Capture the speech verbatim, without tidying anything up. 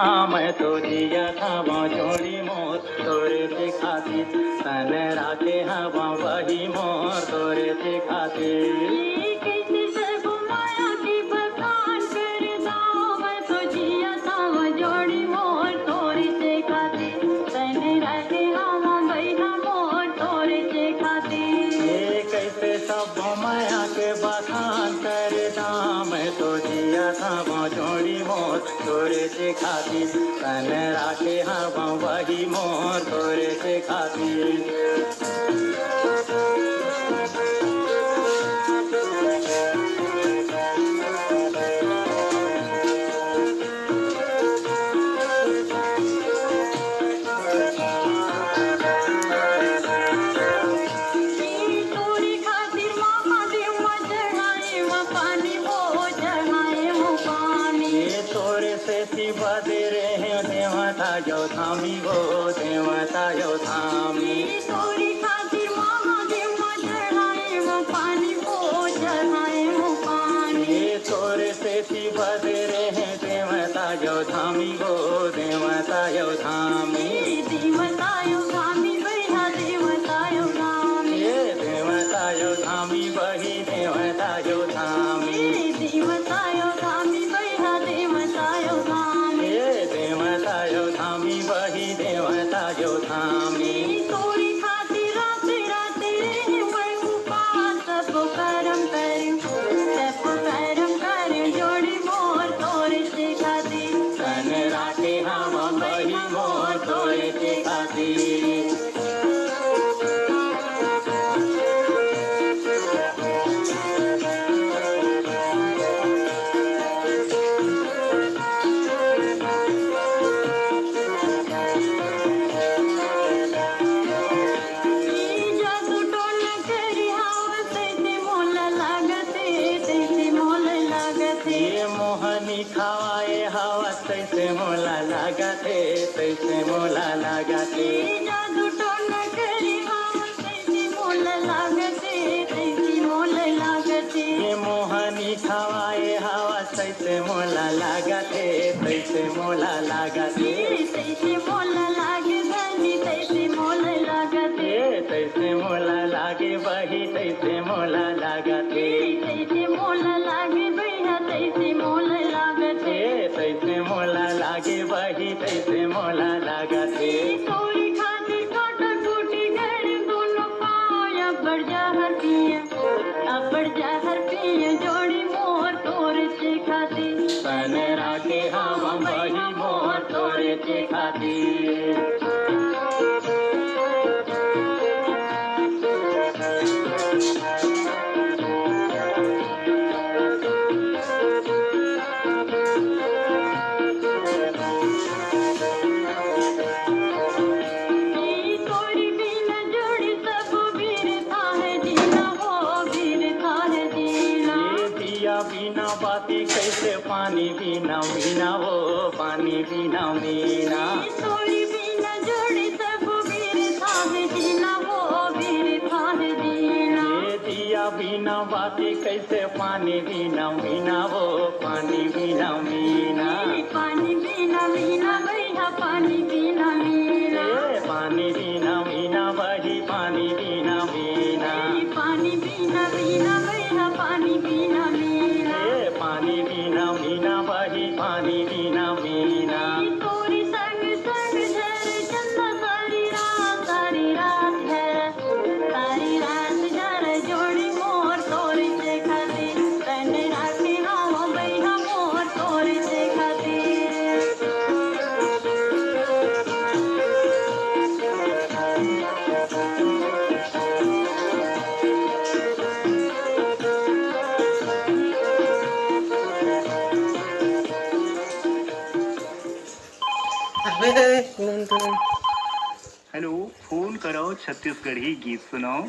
हाँ, मैं तो जियत हवं जोड़ी मोर तोरे से खातिर, तन राखे हवं बही मोर तोरे से खातिर। कैसे करबो माया के बखान कर दाव, मैं तो जियत हवं जोड़ी मोर तोरे से खातिर, तन राखे हवं बही मोर तोरे से खातिर। ए, कैसे सब माया के बखान कर दाव, मैं तो जियत हवं जोड़ी मोर तोरे से खातिर, तन राखे हवं बही मोर तोरे से खातिर। तोरे खातिर महादेव म चढ़ाए म पानी हो, चढ़ाए म पानी। ए तोरे से बदे रहे देवता यो धामी हो, देवता यो धामी। तोरे खातिर महादेव म चढ़ाए म पानी हो, चढ़ाए म पानी। ए तोरे से बदे रहे देवता यो धामी हो, देवता यो धामी। देवता यो धामी भैया, देवता यो धामी। ए देवता यो धामी बही, देवता यो धामी। देवता यो धामी भैया, देवता यो धामी। ए देवता यो धामी बही, देवता यो धामी। तोरे खातिर रात रात रहे मैं उपास, सब करम करूं, सब करम करूं, जोड़ी मोर तोरे से खातिर। तन राखे हवं बही मोर तोरे से खातिर। जादू टोना करी हवस तैसे मोला लागत हे, तैसे मोला लागत हे। ये मोहनी खवाए हवस तैसे मोला लागत हे, तैसे मोला लागत हे। जादू टोना करी हवस तैसे मोला लागत हे, तैसे मोला लागत हे। ये मोहनी खवाए हवस तैसे मोला लागत हे, तैसे मोला लागत हे। तैसे मोला लागे बनी, तैसे मोला लागत हे। ए, तैसे मोला लागे बही, तैसे मोला लागत हे। तैसे मोला लागे भैया, तैसे मोला लागत हे। ए, तैसे मोला लागे बही, तैसे मोला लागत हे। तोरे खातिर काटा कूटी गड़े दोनों पाँव, अब्बड़ जहर पिए, अब्बड़ जहर पिए, जोड़ी मोर तोरे से खातिर। तन राखे हवं बही मोर तोरे से खातिर। तोरी बिना जोड़ी सब बिरथा हे जीना हो, बिरथा हे जीना। ये दिया बिना बाती कैसे पानी बिना, बिना हो, पानी बिना, बिना। तोरी बिना जोड़ी सब बिरथा हे जीना हो, बिरथा हे जीना। ये दिया बिना बाती कैसे पानी बिना, बिना हो, पानी बिना, बिना। पानी बिना, बिना भैया, पानी बिना, बिना। ए, पानी बिना, बिना बही, पानी बिना, बिना। ए, पानी बिना, बिना भैया, पानी बिना, बिना। ए, पानी बिना, बिना बही, पानी बिना, बिना। तोरी संग संग झर चंदा सारी रात, सारी रात झर, सारी रात झर जोड़ी मोर तोरी से खातिर। तन राखे हवं बहिना मोर तोरे से खातिर। अबे, नंदन। हेलो, फोन करो, छत्तीसगढ़ी गीत सुनाओ।